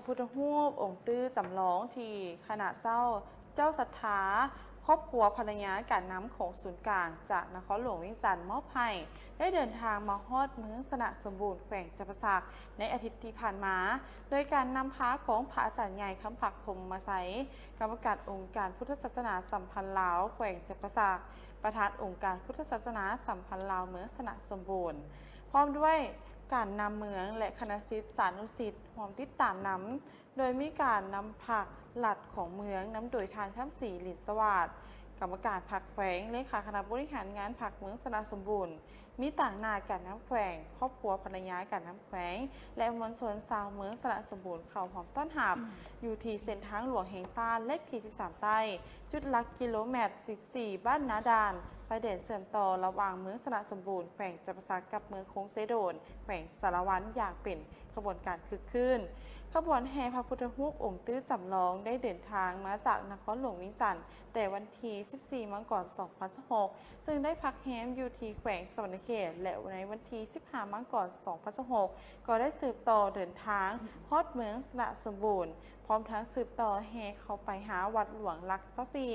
ພຸດທະຮູບອົງຕື້ຈຳລອງທີ່ຄະນະເຈົ້າ, ເຈົ້າສັດທາ, ຄອບຄົວ, ພັນລະຍາ, ການນຳຂອງສູນກາງຈາກນະຄອນຫຼວງວຽງຈັນມອບໃຫ້ ໄດ້ເດີນທາງມາຮອດເມືອງຊະນະສົມບູນ ແຂວງຈຳປາສັກ ໃນອາທິດທີ່ຜ່ານມາ, ໂດຍການນຳພາຂອງພະອາຈານໃຫຍ່ ຄຳພັກ ພົມມະໄຊ, ກຳມະການອົງການພຸດທະສາສະໜາສຳພັນລາວ ແຂວງຈຳປາສັກ, ປະທານອົງການພຸດທະສາສະໜາສຳພັນລາວເມືອງຊະນະສົມບູນ, ພ້ອມດ້ວຍການນຳເມືອງ ແລະ ຄະນະສິດສານຸສິດ ຮ່ວມຕິດຕາມນຳ, ໂດຍມີການນຳພັກລັດຂອງເມືອງ ນຳໂດຍທ່ານ ຄຳສີ ລິນສະຫວາດ, ກຳມະການພັກແຂວງ, ເລຂາຄະນະບໍລິຫານງານພັກເມືອງຊະນະສົມບູນ, ມີຕາງໜ້າການນຳແຂວງ, ຄອບຄົວພັນລະຍາການນຳແຂວງ ແລະ ມວນຊົນຊາວເມືອງຊະນະສົມບູນເຂົ້າຮ່ວມຕ້ອນຮັບ ຢູ່ທີ່ເສັ້ນທາງຫຼວງແຫ່ງຊາດເລກທີສິບສາມໃຕ້, ຈຸດຫຼັກກິໂລແມັດສິບສີ່ ບ້ານນາດ່ານ, ຊາຍແດນເຊື່ອມຕໍ່ລະຫວ່າງເມືອງຊະນະສົມບູນ ແຂວງຈຳປາສັກ ກັບເມືອງຄົງເຊໂດນ ແຂວງສາລະວັນ ຢ່າງເປັນຂະບວນການຄຶກຄື້ນ. ຂະບວນແຫ່ພະພຸດທະຮູບອົງຕື້ຈຳລອງໄດ້ເດີນທາງມາຈາກນະຄອນຫຼວງວຽງຈັນ ແຕ່ວັນທີສິບສີ່ ມັງກອນ ສອງພັນຊາວຫົກ ຊຶ່ງໄດ້ພັກແຮມຢູ່ທີ່ແຂວງສະຫວັນນະເຂດ ແລະ ໃນວັນທີສິບຫ້າ ມັງກອນ ສອງພັນຊາວຫົກ ກໍໄດ້ສືບຕໍ່ເດີນທາງຮອດເມືອງຊະນະສົມບູນ, ພ້ອມທັງສືບຕໍ່ແຫ່ເຂົ້າໄປຫາວັດຫຼວງຫຼັກຊາວສີ່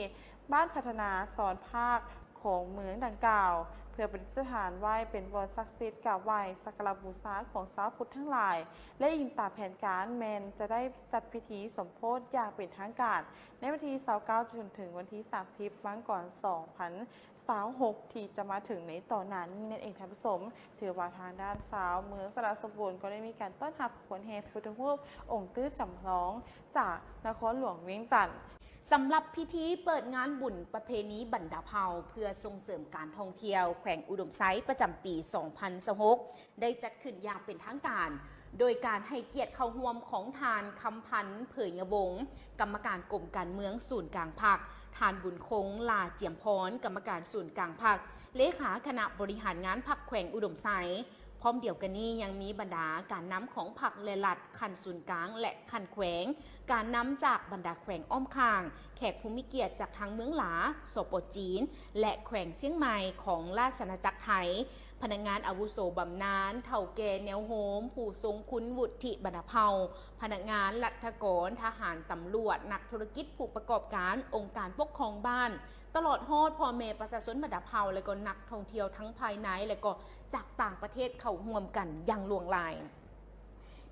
ບ້ານພັດທະນາຊອນພາກຂອງເມືອງດັ່ງກ່າວ, ເພື່ອປະດິດສະຖານໄວ້ເປັນບ່ອນສັກສິດກາບໄຫວ້ສັກກາລະບູຊາຂອງຊາວພຸດທັງຫຼາຍ ແລະ ອີງຕາມແຜນການແມ່ນຈະໄດ້ຈັດພິທີສົມໂພດຢ່າງເປັນທາງການ ໃນວັນທີຊາວເກົ້າ ຈົນເຖິງວັນທີສາມສິບ ມັງກອນ ສອງພັນຊາວຫົກ ທີ່ຈະມາເຖິງໃນຕໍ່ໜ້ານີ້ນັ້ນເອງທ່ານຜູ້ຊົມ. ຖືວ່າທາງດ້ານຊາວເມືອງຊະນະສົມບູນກໍໄດ້ມີການຕ້ອນຮັບຂະບວນແຫ່ພຸດທະຮູບອົງຕື້ຈຳລອງຈາກນະຄອນຫຼວງວຽງຈັນ. ສຳລັບພິທີເປີດງານບຸນປະເພນີບັນດາເຜົ່າ ເພື່ອສົ່ງເສີມການທ່ອງທ່ຽວແຂວງອຸດົມໄຊ ປະຈຳປີສອງພັນຊາວຫົກ ໄດ້ຈັດຂຶ້ນຢ່າງເປັນທາງການ ໂດຍການໃຫ້ກຽດເຂົ້າຮ່ວມຂອງທ່ານ ຄຳພັນ ເຜີຍຍະວົງ ກຳມະການກົມການເມືອງສູນກາງພັກ, ທ່ານ ບຸນຄົງ ຫຼ້າຈຽມພອນ ກຳມະການສູນກາງພັກ, ເລຂາຄະນະບໍລິຫານງານພັກແຂວງອຸດົມໄຊ. ພ້ອມດຽວກັນນີ້ຍັງມີບັນດາການນຳຂອງພັກ ແລະ ລັດ ຂັ້ນສູນກາງ ແລະ ຂັ້ນແຂວງ, ການນຳຈາກບັນດາແຂວງອ້ອມຂ້າງ, ແຂກຜູ້ມີກຽດຈາກທາງເມືອງຫຼາ, ສປ ຈີນ ແລະ ແຂວງຊຽງໃໝ່ຂອງລາຊະອານາຈັກໄທ, ພະນັກງານອາວຸໂສບຳນານ, ເຖົ້າແກ່ແນວໂຮມ, ຜູ້ຊົງຄຸນວຸດທິບັນດາເຜົ່າ, ພະນັກງານລັດຖະກອນ, ທະຫານ, ຕຳຫຼວດ, ນັກທຸລະກິດ, ຜູ້ປະກອບການ, ອົງການປົກຄອງບ້ານ, ຕະຫຼອດຮອດພໍ່ແມ່ປະຊາຊົນບັນດາເຜົ່າ ແລະ ກໍນັກທ່ອງທ່ຽວທັງພາຍໃນ ແລະ ກໍຈາກຕ່າງປະເທດເຂົ້າຮ່ວມກັນຢ່າງຫຼວງຫຼາຍ.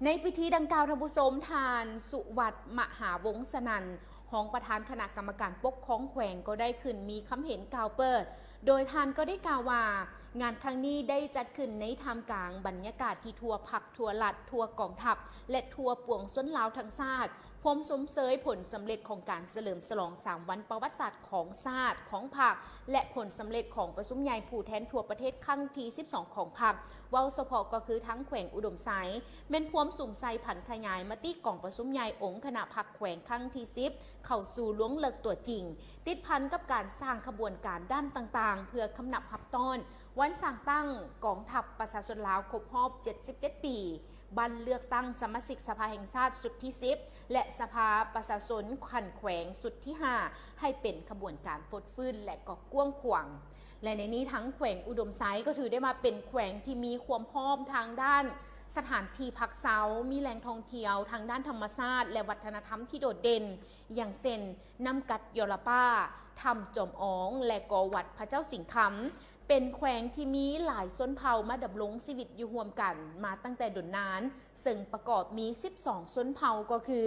ໃນພິທີດັ່ງກ່າວ, ທ່ານຜູ້ຊົມ, ທ່ານ ສຸວັດ ມະຫາວົງສະນັນ, ຮອງປະທານຄະນະກຳມະການປົກຄອງແຂວງ ກໍໄດ້ຂຶ້ນມີຄຳເຫັນກ່າວເປີດ, ໂດຍທ່ານກໍໄດ້ກ່າວວ່າ ງານຄັ້ງນີ້ໄດ້ຈັດຂຶ້ນໃນທ່າມກາງບັນຍາກາດທີ່ທົ່ວພັກ, ທົ່ວລັດ, ທົ່ວກອງທັບ ແລະ ທົ່ວປວງຊົນລາວທັງຊາດ ພ້ອມຊົມເຊີຍຜົນສຳເລັດຂອງການສະເຫຼີມສະຫຼອງສາມວັນປະຫວັດສາດຂອງຊາດ, ຂອງພັກ ແລະ ຜົນສຳເລັດຂອງປະຊຸມໃຫຍ່ຜູ້ແທນທົ່ວປະເທດຄັ້ງທີສິບສອງຂອງພັກ, ເວົ້າສະເພາະກໍຄືທັງແຂວງອຸດົມໄຊ, ແມ່ນພວມສຸມໃສ່ຜັນຂະຫຍາຍມະຕິກອງປະຊຸມໃຫຍ່ອົງຄະນະພັກແຂວງຄັ້ງທີສິບ ເຂົ້າສູ່ລວງເລິກຕົວຈິງ, ຕິດພັນກັບການສ້າງຂະບວນການດ້ານຕ່າງໆ ເພື່ອຄຳນັບຮັບຕ້ອນວັນສ້າງຕັ້ງກອງທັບປະຊາຊົນລາວຄົບຮອບເຈັດສິບເຈັດປີ, ບັດເລືອກຕັ້ງສະມາຊິກສະພາແຫ່ງຊາດຊຸດທີສິບ ແລະ ສະພາປະຊາຊົນຂັ້ນແຂວງຊຸດທີຫ້າ ໃຫ້ເປັນຂະບວນການຟົດຟື້ນ ແລະ ກໍກວ້າງຂວາງ. ແລະ ໃນນີ້ທັງແຂວງອຸດົມໄຊກໍຖືໄດ້ວ່າເປັນແຂວງທີ່ມີຄວາມພ້ອມທາງດ້ານສະຖານທີ່ພັກເຊົາ, ມີແຫຼ່ງທ່ອງທ່ຽວທາງດ້ານທຳມະຊາດ ແລະ ວັດທະນະທຳທີ່ໂດດເດັ່ນ, ຢ່າງເຊັ່ນ ນ້ຳກັດຢໍລະປາ, ຖ້ຳຈອມອອງ ແລະ ກໍວັດພະເຈົ້າສິງຄຳ. ເປັນແຂວງທີ່ມີຫຼາຍຊົນເຜົ່າມາດຳລົງຊີວິດຢູ່ຮ່ວມກັນມາຕັ້ງແຕ່ດົນນານ, ເຊິ່ງປະກອບມີສິບສອງຊົນເຜົ່າ ກໍຄື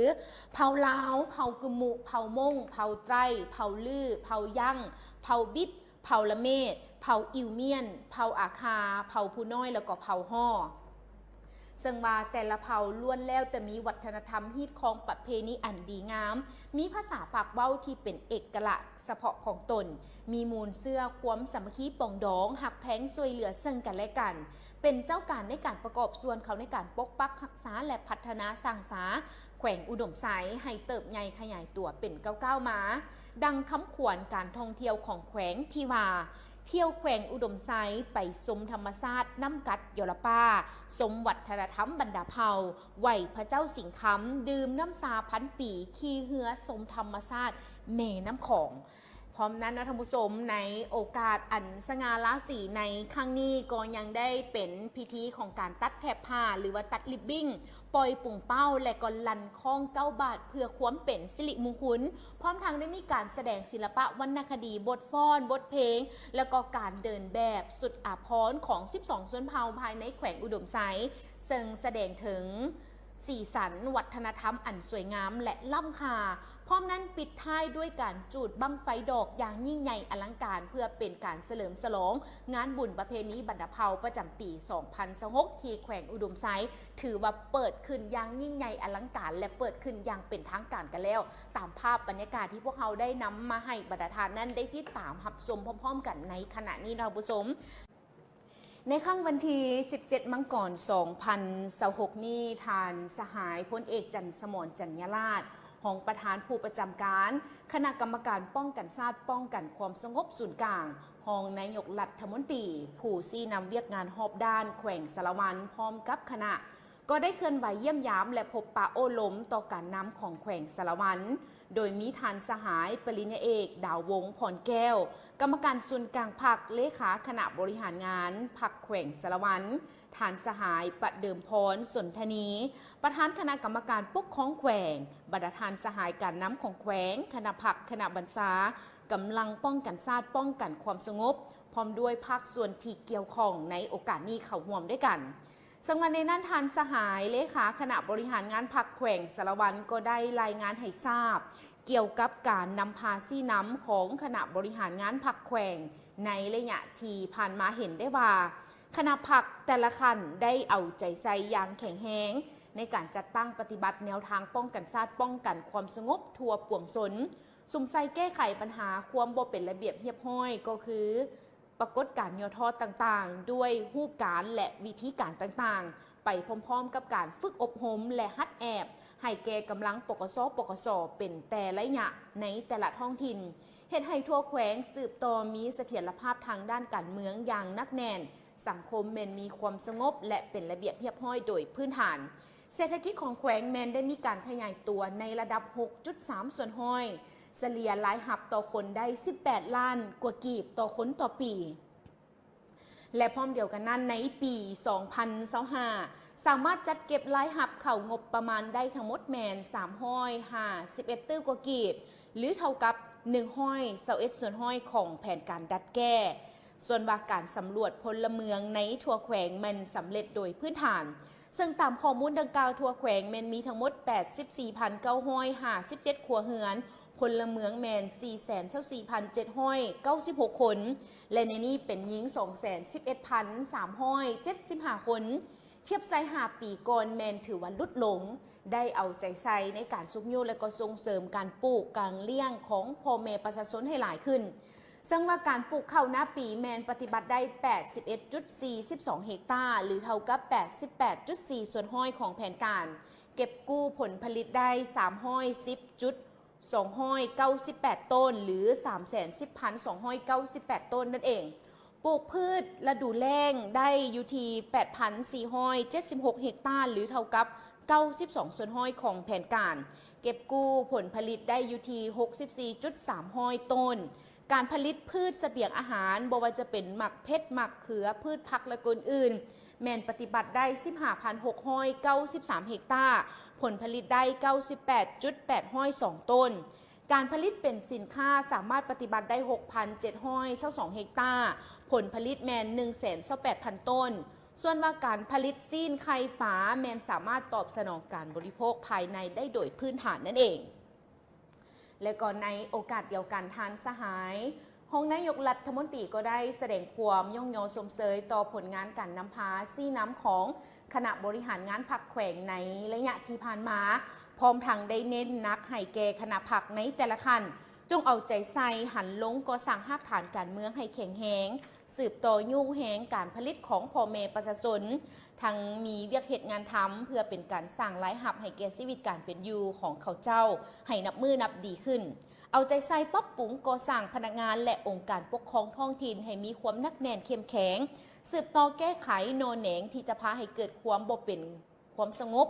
ເຜົ່າລາວ, ເຜົ່າກຶມມຸ, ເຜົ່າມົ້ງ, ເຜົ່າໄຕ, ເຜົ່າລື້, ເຜົ່າຢັງ, ເຜົ່າບິດ, ເຜົ່າລະເມດ, ເຜົ່າອິວມຽນ, ເຜົ່າອາຄາ, ເຜົ່າພູນ້ອຍ ແລະ ກໍເຜົ່າຫໍ. ເຊິ່ງວ່າແຕ່ລະເຜົ່າລ້ວນແລ້ວແຕ່ມີວັດທະນະທຳຮີດຄອງປະເພນີອັນດີງາມ, ມີພາສາປາກເວົ້າທີ່ເປັນເອກະລັກສະເພາະຂອງຕົນ, ມີມູນເຊື້ອຄວາມສາມັກຄີປອງດອງ, ຮັກແພງຊ່ວຍເຫຼືອເຊິ່ງກັນແລະກັນ, ເປັນເຈົ້າການໃນການປະກອບສ່ວນເຂົ້າໃນການປົກປັກຮັກສາ ແລະ ພັດທະນາສ້າງສາແຂວງອຸດົມໄຊໃຫ້ເຕີບໃຫຍ່ຂະຫຍາຍຕົວເປັນກ້າວໆມາ. ດັ່ງຄຳຂວັນການທ່ອງທ່ຽວຂອງແຂວງທີ່ວ່າ, ທ່ຽວແຂວງອຸດົມໄຊ ໄປຊົມທຳມະຊາດນ້ຳກັດຢໍລະປາ, ຊົມວັດທະນະທຳບັນດາເຜົ່າ, ໄຫວ້ພະເຈົ້າສິງຄຳ, ດື່ມນ້ຳຊາພັນປີ, ຂີ່ເຮືອຊົມທຳມະຊາດແມ່ນ້ຳຂອງ. ພ້ອມນັ້ນເນາະທ່ານຜູ້ຊົມ, ໃນໂອກາດອັນສະຫງ່າລາສີໃນຄັ້ງນີ້ ກໍຍັງໄດ້ເປັນພິທີຂອງການຕັດແຖບຜ້າ ຫຼືວ່າຕັດລິບບິ້ງ, ປ່ອຍປຸງເປົ້າ ແລະກໍລັ່ນຄ້ອງເກົ້າບາດ ເພື່ອຄວາມເປັນສິລິມຸງຄຸນ, ພ້ອມທັງໄດ້ມີການສະແດງສິລະປະວັນນະຄະດີ, ບົດຟ້ອນ, ບົດເພງ ແລະກໍການເດີນແບບ, ຊຸດອາພອນຂອງສິບສອງຊົນເຜົ່າພາຍໃນແຂວງອຸດົມໄຊ, ເຊິ່ງສະແດງເຖິງ ສີສັນວັດທະນະທຳອັນສວຍງາມ ແລະ ລ້ຳຄ່າ, ພ້ອມນັ້ນປິດທ້າຍດ້ວຍການຈູດບັ້ງໄຟດອກຢ່າງຍິ່ງໃຫຍ່ອະລັງການ ເພື່ອເປັນການສະເຫຼີມສະຫຼອງງານບຸນປະເພນີບັນດາເຜົ່າປະຈຳປີສອງພັນຊາວຫົກ ທີ່ແຂວງອຸດົມໄຊ ຖືວ່າເປີດຂຶ້ນຢ່າງຍິ່ງໃຫຍ່ອະລັງການ ແລະ ເປີດຂຶ້ນຢ່າງເປັນທາງການກັນແລ້ວ, ຕາມພາບບັນຍາກາດທີ່ພວກເຮົາໄດ້ນຳມາໃຫ້ບັນດາທ່ານນັ້ນໄດ້ຕິດຕາມຮັບຊົມພ້ອມໆກັນໃນຂະນະນີ້ເນາະທ່ານຜູ້ຊົມ. ໃນຄ່ຳວັນທີສິບເຈັດ ມັງກອນ ສອງພັນຊາວຫົກນີ້, ທ່ານສະຫາຍພົນເອກ ຈັນສະໝອນ ຈັນຍາລາດ ຮອງປະທານຜູ້ປະຈຳການຄະນະກຳມະການປ້ອງກັນຊາດ ປ້ອງກັນຄວາມສະຫງົບສູນກາງ, ຮອງນາຍົກລັດຖະມົນຕີ ຜູ້ຊີ້ນຳວຽກງານຮອບດ້ານແຂວງສາລະວັນ ພ້ອມກັບຄະນະ ກໍໄດ້ເຄື່ອນໄຫວຢ້ຽມຢາມ ແລະ ພົບປະໂອ້ລົມຕໍ່ການນຳຂອງແຂວງສາລະວັນ, ໂດຍມີທ່ານສະຫາຍປະລິນຍາເອກ ດາວວົງ ພອນແກ້ວ ກຳມະການສູນກາງພັກ, ເລຂາຄະນະບໍລິຫານງານພັກແຂວງສາລະວັນ, ທ່ານສະຫາຍປະເດີມພອນ ສົນທະນີ ປະທານຄະນະກຳມະການປົກຄອງແຂວງ, ບັນດາທ່ານສະຫາຍການນຳຂອງແຂວງ, ຄະນະພັກ, ຄະນະບັນຊາ, ກຳລັງປ້ອງກັນຊາດ, ປ້ອງກັນຄວາມສະຫງົບ, ພ້ອມດ້ວຍພາກສ່ວນທີ່ກ່ຽວຂ້ອງໃນໂອກາດນີ້ເຂົ້າຮ່ວມດ້ວຍກັນ. ເຊິ່ງວ່າໃນນັ້ນ ທ່ານສະຫາຍເລຂາຄະນະບໍລິຫານງານພັກແຂວງສາລະວັນ ກໍໄດ້ລາຍງານໃຫ້ຊາບ ກ່ຽວກັບການນຳພາຊີ້ນຳຂອງຄະນະບໍລິຫານງານພັກແຂວງໃນໄລຍະທີ່ຜ່ານມາ ເຫັນໄດ້ວ່າ ຄະນະພັກແຕ່ລະຂັ້ນໄດ້ເອົາໃຈໃສ່ຢ່າງແຂງແຮງ ໃນການຈັດຕັ້ງປະຕິບັດແນວທາງປ້ອງກັນຊາດ, ປ້ອງກັນຄວາມສະຫງົບທົ່ວປວງຊົນ, ສຸມໃສ່ແກ້ໄຂບັນຫາຄວາມບໍ່ເປັນລະບຽບຮຽບຮ້ອຍ ກໍຄື ປາກົດການຫຍໍ້ທໍ້ຕ່າງໆ ດ້ວຍຮູບການ ແລະ ວິທີການຕ່າງໆ ໄປພ້ອມໆກັບການຝຶກອົບຮົມ ແລະ ຫັດແອບ ໃຫ້ແກ່ກຳລັງ ປກສ ປກສ ເປັນແຕ່ໄລຍະໃນແຕ່ລະທ້ອງຖິ່ນ, ເຮັດໃຫ້ທົ່ວແຂວງສືບຕໍ່ມີສະຖຽນລະພາບທາງດ້ານການເມືອງຢ່າງໜັກແໜ້ນ, ສັງຄົມແມ່ນມີຄວາມສະຫງົບ ແລະ ເປັນລະບຽບຮຽບຮ້ອຍໂດຍພື້ນຖານ. ເສດຖະກິດຂອງແຂວງແມ່ນໄດ້ມີການຂະຫຍາຍຕົວໃນລະດັບ ຫົກຈຸດສາມສ່ວນຮ້ອຍ, ສະເລ່ຍລາຍຮັບຕໍ່ຄົນໄດ້ ສິບແປດລ້ານກວ່າກີບຕໍ່ຄົນຕໍ່ປີ ແລະ ພ້ອມດຽວກັນນັ້ນ, ໃນປີສອງພັນຊາວຫ້າ ສາມາດຈັດເກັບລາຍຮັບເຂົ້າງົບປະມານໄດ້ທັງໝົດແມ່ນ ສາມຮ້ອຍຫ້າສິບເອັດຕື້ກວ່າກີບ ຫຼື ເທົ່າກັບ ໜຶ່ງຮ້ອຍຊາວເອັດສ່ວນຮ້ອຍຂອງແຜນການດັດແກ້. ສ່ວນວ່າການສຳຫຼວດພົນລະເມືອງໃນທົ່ວແຂວງແມ່ນສຳເລັດໂດຍພື້ນຖານ, ເຊິ່ງຕາມຂໍ້ມູນດັ່ງກ່າວ, ທົ່ວແຂວງແມ່ນມີທັງໝົດ ແປດສິບສີ່ພັນເກົ້າຮ້ອຍຫ້າສິບເຈັດຄົວເຮືອນ, ພົນລະເມືອງແມ່ນ ສີ່ແສນຊາວສີ່ພັນເຈັດຮ້ອຍເກົ້າສິບຫົກຄົນ ແລະ ໃນນີ້ເປັນຍິງ ສອງແສນສິບເອັດພັນສາມຮ້ອຍເຈັດສິບຫ້າຄົນ, ທຽບໃສ່ຫ້າປີກ່ອນແມ່ນຖືວ່າຫຼຸດລົງ, ໄດ້ເອົາໃຈໃສ່ໃນການຊຸກຍູ້ ແລະ ກໍສົ່ງເສີມການປູກການລ້ຽງຂອງພໍ່ແມ່ປະຊາຊົນໃຫ້ຫຼາຍຂຶ້ນ. ເຊິ່ງວ່າການປູກເຂົ້ານາປີແມ່ນປະຕິບັດໄດ້ ແປດສິບເອັດຈຸດສີ່ສິບສອງເຮັກຕາ ຫຼື ເທົ່າກັບ ແປດສິບແປດຈຸດສີ່ສ່ວນຮ້ອຍຂອງແຜນການ, ເກັບກູ້ຜົນຜະລິດໄດ້ ສາມຮ້ອຍສິບຈຸດສອງຮ້ອຍເກົ້າສິບແປດໂຕນ ຫຼື ສາມແສນສິບພັນສອງຮ້ອຍເກົ້າສິບແປດໂຕນນັ້ນເອງ. ປູກພືດລະດູແລ້ງໄດ້ຢູ່ທີ່ ແປດພັນສີ່ຮ້ອຍເຈັດສິບຫົກເຮັກຕາ ຫຼື ເທົ່າກັບ ເກົ້າສິບສອງສ່ວນຮ້ອຍຂອງແຜນການ, ເກັບກູ້ຜົນຜະລິດໄດ້ຢູ່ທີ່ ຫົກສິບສີ່ຈຸດສາມຮ້ອຍໂຕນ. ການຜະລິດພືດສະບຽງອາຫານ, ບໍ່ວ່າຈະເປັນໝາກເຜັດ, ໝາກເຂືອ, ພືດຜັກ ແລະ ອື່ນໆ ແມ່ນປະຕິບັດໄດ້ ສິບຫ້າພັນຫົກຮ້ອຍເກົ້າສິບສາມເຮັກຕາ, ຜົນຜະລິດໄດ້ ເກົ້າສິບແປດຈຸດແປດຮ້ອຍສອງໂຕນ. ການຜະລິດເປັນສິນຄ້າສາມາດປະຕິບັດໄດ້ ຫົກພັນເຈັດຮ້ອຍຊາວສອງເຮັກຕາ, ຜົນຜະລິດແມ່ນ ໜຶ່ງແສນຊາວແປດພັນໂຕນ. ສ່ວນວ່າການຜະລິດຊີ້ນໄຂ່ປາແມ່ນສາມາດຕອບສະໜອງການບໍລິໂພກພາຍໃນໄດ້ໂດຍພື້ນຖານນັ້ນເອງ. ແລະ ກໍໃນໂອກາດດຽວກັນ, ທ່ານສະຫາຍຮອງນາຍົກລັດຖະມົນຕີກໍໄດ້ສະແດງຄວາມຍ້ອງຍໍຊົມເຊີຍຕໍ່ຜົນງານການນຳພາຊີ້ນຳຂອງຄະນະບໍລິຫານງານພັກແຂວງໃນໄລຍະທີ່ຜ່ານມາ, ພ້ອມທັງໄດ້ເນັ້ນໜັກໃຫ້ແກ່ຄະນະພັກໃນແຕ່ລະຂັ້ນ ຈົ່ງເອົາໃຈໃສ່ຫັນລົງກໍ່ສ້າງຮາກຖານການເມືອງໃຫ້ແຂງແຮງ, ສືບຕໍ່ຍູ້ແຮງການຜະລິດຂອງພໍ່ແມ່ປະຊາຊົນ, ທັງມີວຽກເຮັດງານທຳ ເພື່ອເປັນການສ້າງລາຍຮັບໃຫ້ແກ່ຊີວິດການເປັນຢູ່ຂອງເຂົາເຈົ້າໃຫ້ນັບມື້ນັບດີຂຶ້ນ, ເອົາໃຈໃສ່ປັບປຸງກໍ່ສ້າງພະນັກງານ ແລະ ອົງການປົກຄອງທ້ອງຖິ່ນໃຫ້ມີຄວາມໜັກແໜ້ນເຂັ້ມແຂງ, ສືບຕໍ່ແກ້ໄຂໜໍ່ແໜງທີ່ຈະພາໃຫ້ເກີດຄວາມບໍ່ເປັນ ຄວາມສະຫງົບ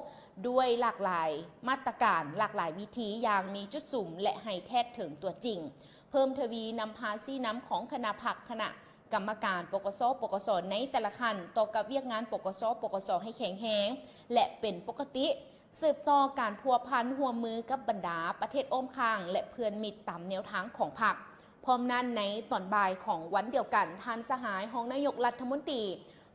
ດ້ວຍຫຼາກຫຼາຍມາດຕະການ, ຫຼາກຫຼາຍວິທີຢ່າງມີຈຸດສຸມ ແລະ ໃຫ້ແທດເຖິງຕົວຈິງ, ເພີ່ມທະວີນຳພາຊີ້ນຳຂອງຄະນະພັກ, ຄະນະກຳມະການ ປກສ, ປກສ ໃນແຕ່ລະຂັ້ນ ຕໍ່ກັບວຽກງານ ປກສ, ປກສ ໃຫ້ແຂງແຮງ ແລະ ເປັນປົກກະຕິ, ສືບຕໍ່ການພົວພັນຮ່ວມມືກັບບັນດາປະເທດອ້ອມຂ້າງ ແລະ ເພື່ອນມິດຕາມແນວທາງຂອງພັກ. ພ້ອມນັ້ນ, ໃນຕອນບ່າຍຂອງວັນດຽວກັນ, ທ່ານສະຫາຍຮອງນາຍົກລັດຖະມົນຕີ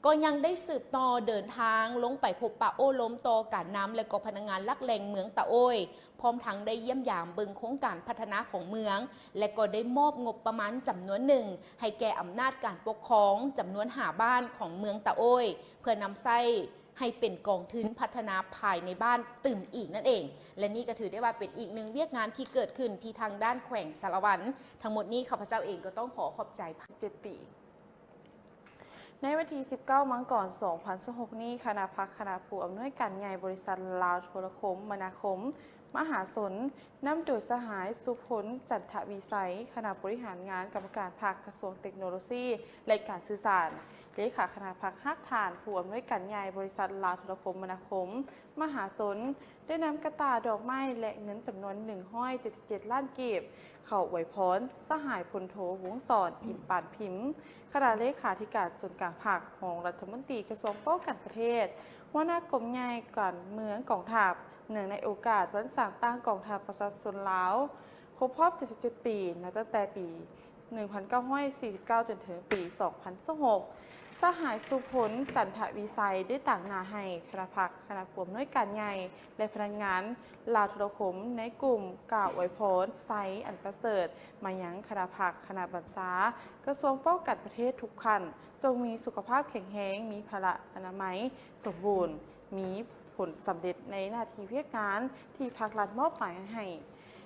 ກໍຍັງໄດ້ສືບຕໍ່ເດີນທາງລົງໄປພົບປະໂອ້ລົມຕໍ່ການນຳ ແລະ ກໍພະນັກງານຫຼັກແຫຼ່ງເມືອງຕະໂອ້ຍ, ພ້ອມທັງໄດ້ຢ້ຽມຢາມເບິ່ງໂຄງການພັດທະນາຂອງເມືອງ ແລະ ກໍໄດ້ມອບງົບປະມານຈຳນວນໜຶ່ງໃຫ້ແກ່ອຳນາດການປົກຄອງຈຳນວນຫ້າບ້ານຂອງເມືອງຕະໂອ້ຍ ເພື່ອນຳໃຊ້ໃຫ້ເປັນກອງທຶນພັດທະນາພາຍໃນບ້ານຕື່ມອີກນັ້ນເອງ. ແລະ ນີ້ກໍຖືໄດ້ວ່າເປັນອີກໜຶ່ງວຽກງານທີ່ເກີດຂຶ້ນທີ່ທາງດ້ານແຂວງສາລະວັນ. ທັງໝົດນີ້ຂ້າພະເຈົ້າເອງກໍຕ້ອງຂໍຂອບໃຈ ເຈັດປີ. ໃນວັນທີສິບເກົ້າ ມັງກອນ ສອງພັນຊາວຫົກນີ້, ຄະນະພັກ, ຄະນະຜູ້ອຳນວຍການໃຫຍ່ບໍລິສັດລາວໂທລະຄົມມະນາຄົມມະຫາຊົນ ນຳໂດຍສະຫາຍ ສຸພົນ ຈັນທະວິໄສ, ຄະນະບໍລິຫານງານກຳມະການພັກ, ກະຊວງເຕັກໂນໂລຊີ ແລະ ການສື່ສານ, ເລຂາຄະນະພັກຮາກຖານ, ຜູ້ອຳນວຍການໃຫຍ່ບໍລິສັດລາວໂທລະຄົມມະນາຄົມ ມະຫາຊົນ ໄດ້ນຳກະຕ່າດອກໄມ້ ແລະ ເງິນຈຳນວນໜຶ່ງຮ້ອຍເຈັດສິບເຈັດລ້ານກີບ ເຂົ້າອວຍພອນສະຫາຍພົນໂທ ວົງສອນ ອິນປານພິມ, ຄະນະເລຂາທິການສູນກາງພັກ, ຮອງລັດຖະມົນຕີກະຊວງປ້ອງກັນປະເທດ, ຫົວໜ້າກົມໃຫຍ່ການເມືອງກອງທັບ, ເນື່ອງໃນໂອກາດວັນສ້າງຕັ້ງກອງທັບປະຊາຊົນລາວ ຄົບຮອບເຈັດສິບເຈັດປີ ນັບຕັ້ງແຕ່ປີ ໜຶ່ງພັນເກົ້າຮ້ອຍສີ່ສິບເກົ້າ ຈົນເຖິງປີ ສອງພັນຊາວຫົກ, ສະຫາຍ ສຸພົນ ຈັນທະວິໄສ ໄດ້ຕາງໜ້າໃຫ້ຄະນະພັກ, ຄະນະຜູ້ອຳນວຍການໃຫຍ່ ແລະ ພະນັກງານລາວໂທລະຄົມໃນກຸ່ມ ກ່າວອວຍພອນໄຊອັນປະເສີດ ມາຍັງຄະນະພັກ, ຄະນະບັນຊາ, ກະຊວງປ້ອງກັນປະເທດທຸກຂັ້ນ, ຈົ່ງມີສຸຂະພາບແຂງແຮງ, ມີພະລະອະນາໄມສົມບູນ, ມີຜົນສຳເລັດໃນໜ້າທີ່ວຽກງານທີ່ພັກລັດມອບໝາຍໃຫ້.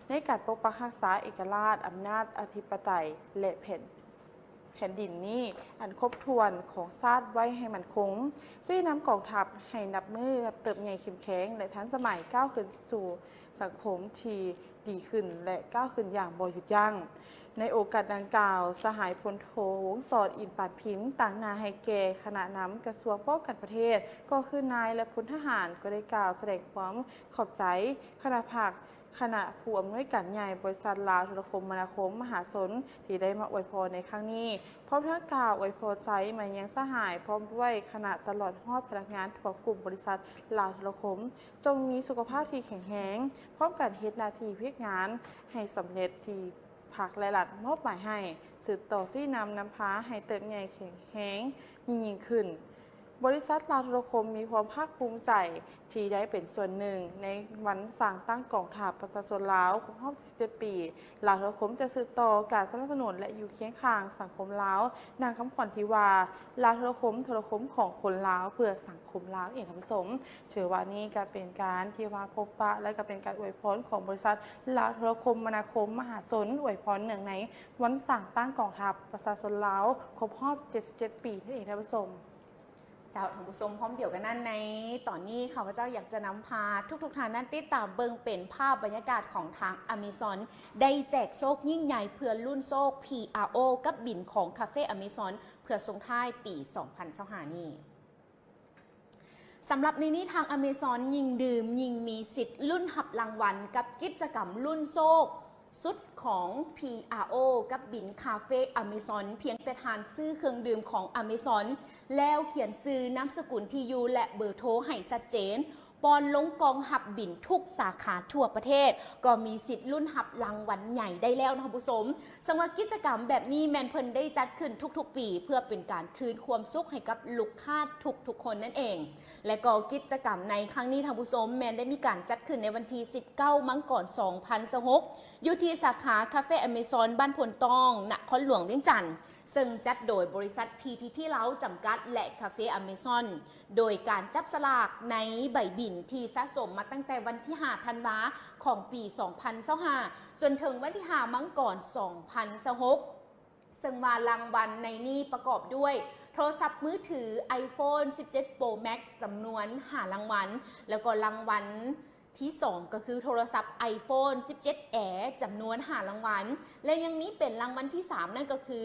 ໃນການປົກປັກຮັກສາເອກະລາດ, ອຳນາດອະທິປະໄຕ ແລະ ແຜ່ນ, ແຜ່ນດິນນີ້ອັນຄົບຖ້ວນຂອງຊາດໄວ້ໃຫ້ໝັ້ນຄົງ, ຊີ້ນຳກອງທັບໃຫ້ນັບມື້ນັບເຕີບໃຫຍ່ເຂັ້ມແຂງ ແລະ ທັນສະໄໝ, ກ້າວຂຶ້ນສູ່ສັງຄົມທີ່ດີຂຶ້ນ ແລະ ກ້າວຂຶ້ນຢ່າງບໍ່ຢຸດຢັ້ງ. ໃນໂອກາດດັ່ງກ່າວ, ສະຫາຍພົນໂທ ວົງສອນ ອິນປານພິມ ຕາງໜ້າໃຫ້ແກ່ຄະນະນຳກະຊວງປ້ອງກັນປະເທດ, ກໍຄືນາຍ ແລະ ພົນທະຫານ ກໍໄດ້ກ່າວສະແດງຄວາມຂອບໃຈຄະນະພັກ, ຄະນະຜູ້ອຳນວຍການໃຫຍ່ບໍລິສັດລາວໂທລະຄົມມະນາຄົມມະຫາຊົນ ທີ່ໄດ້ມາອວຍພອນໃນຄັ້ງນີ້, ພ້ອມທັງກ່າວອວຍພອນໄຊມາຍັງສະຫາຍ ພ້ອມດ້ວຍຄະນະຕະຫຼອດຮອດພະນັກງານທົ່ວກຸ່ມບໍລິສັດລາວໂທລະຄົມ, ຈົ່ງມີສຸຂະພາບທີ່ແຂງແຮງ, ພ້ອມກັນເຮັດໜ້າທີ່ວຽກງານໃຫ້ສຳເລັດທີ່ພັກ ແລະ ລັດມອບໝາຍໃຫ້, ສືບຕໍ່ຊີ້ນຳນຳພາໃຫ້ເຕີບໃຫຍ່ແຂງແຮງຍິ່ງໆຂຶ້ນ. ບໍລິສັດລາວໂທລະຄົມມີຄວາມພາກພູມໃຈທີ່ໄດ້ເປັນສ່ວນໜຶ່ງໃນວັນສ້າງຕັ້ງກອງທັບປະຊາຊົນລາວຄົບຮອບເຈັດສິບເຈັດປີ. ລາວໂທລະຄົມຈະສືບຕໍ່ການສະໜັບສະໜູນ ແລະ ຢູ່ຄຽງຂ້າງສັງຄົມລາວ, ດັ່ງຄຳຂວັນທີ່ວ່າ ລາວໂທລະຄົມ, ໂທລະຄົມຂອງຄົນລາວ ເພື່ອສັງຄົມລາວ ເອງ ທ່ານຜູ້ຊົມ. ຖືວ່ານີ້ກໍເປັນການທີ່ວ່າພົບປະ ແລະ ກໍເປັນການອວຍພອນຂອງບໍລິສັດລາວໂທລະຄົມມະນາຄົມມະຫາຊົນ, ອວຍພອນເນື່ອງໃນວັນສ້າງຕັ້ງກອງທັບປະຊາຊົນລາວຄົບຮອບເຈັດສິບເຈັດປີ ນັ້ນເອງ ທ່ານຜູ້ຊົມ. ເຈົ້າ, ທ່ານຜູ້ຊົມ, ພ້ອມດຽວກັນນັ້ນ, ໃນຕອນນີ້ຂ້າພະເຈົ້າຢາກຈະນຳພາທຸກໆທ່ານນັ້ນຕິດຕາມເບິ່ງເປັນພາບບັນຍາກາດຂອງທາງອາເມຊອນ ໄດ້ແຈກໂຊກຍິ່ງໃຫຍ່ເພື່ອລຸ້ນໂຊກ ພີອາໂອ ກັບບິນຂອງຄາເຟອາເມຊອນ ເພື່ອສົ່ງທ້າຍປີສອງພັນຊາວຫ້ານີ້. ສຳລັບໃນນີ້, ທາງອາເມຊອນຍິ່ງດື່ມຍິ່ງມີສິດລຸ້ນຮັບລາງວັນ ກັບກິດຈະກຳລຸ້ນໂຊກ ຊຸດຂອງ ພີອາໂອ ກັບບິນຄາເຟອາເມຊອນ. ພຽງແຕ່ທ່ານຊື້ເຄື່ອງດື່ມຂອງອາເມຊອນ ແລ້ວຂຽນຊື່, ນາມສະກຸນ, ທີ່ຢູ່ ແລະ ເບີໂທໃຫ້ຊັດເຈນ, ປ້ອນລົງກ່ອງຮັບບິນທຸກສາຂາທົ່ວປະເທດ, ກໍມີສິດລຸ້ນຮັບລາງວັນໃຫຍ່ໄດ້ແລ້ວນະທ່ານຜູ້ຊົມ. ສຳລັບກິດຈະກຳແບບນີ້ແມ່ນເພິ່ນໄດ້ຈັດຂຶ້ນທຸກໆປີ ເພື່ອເປັນການຄືນຄວາມສຸກໃຫ້ກັບລູກຄ້າທຸກໆຄົນນັ້ນເອງ. ແລະກໍກິດຈະກຳໃນຄັ້ງນີ້ທ່ານຜູ້ຊົມ ແມ່ນໄດ້ມີການຈັດຂຶ້ນໃນວັນທີສິບເກົ້າ ມັງກອນ ສອງພັນຊາວຫົກ ຢູ່ທີ່ສາຂາຄາເຟອາເມຊອນ ບ້ານໂພນຕ້ອງ ນະຄອນຫຼວງວຽງຈັນ, ເຊິ່ງຈັດໂດຍບໍລິສັດ ພີທີທີ ລາວ ຈຳກັດ ແລະ ຄາເຟອາເມຊອນ, ໂດຍການຈັບສະຫຼາກໃນໃບບິນທີ່ສະສົມມາຕັ້ງແຕ່ວັນທີຫ້າ ທັນວາ ຂອງປີສອງພັນຊາວຫ້າ ຈົນເຖິງວັນທີຫ້າ ມັງກອນ ສອງພັນຊາວຫົກ ເຊິ່ງວ່າລາງວັນໃນນີ້ປະກອບດ້ວຍໂທລະສັບມືຖື ໄອໂຟນສິບເຈັດ ໂປຣ ແມັກ ຈຳນວນຫ້າລາງວັນ, ແລ້ວກໍລາງວັນ ທີສອງ ກໍຄືໂທລະສັບ iPhone ສິບເຈັດ Air ຈຳນວນ ຫ້າ ລາງວັນ ແລະ ຍັງມີເປັນລາງວັນທີ ສາມ ນັ້ນກໍຄື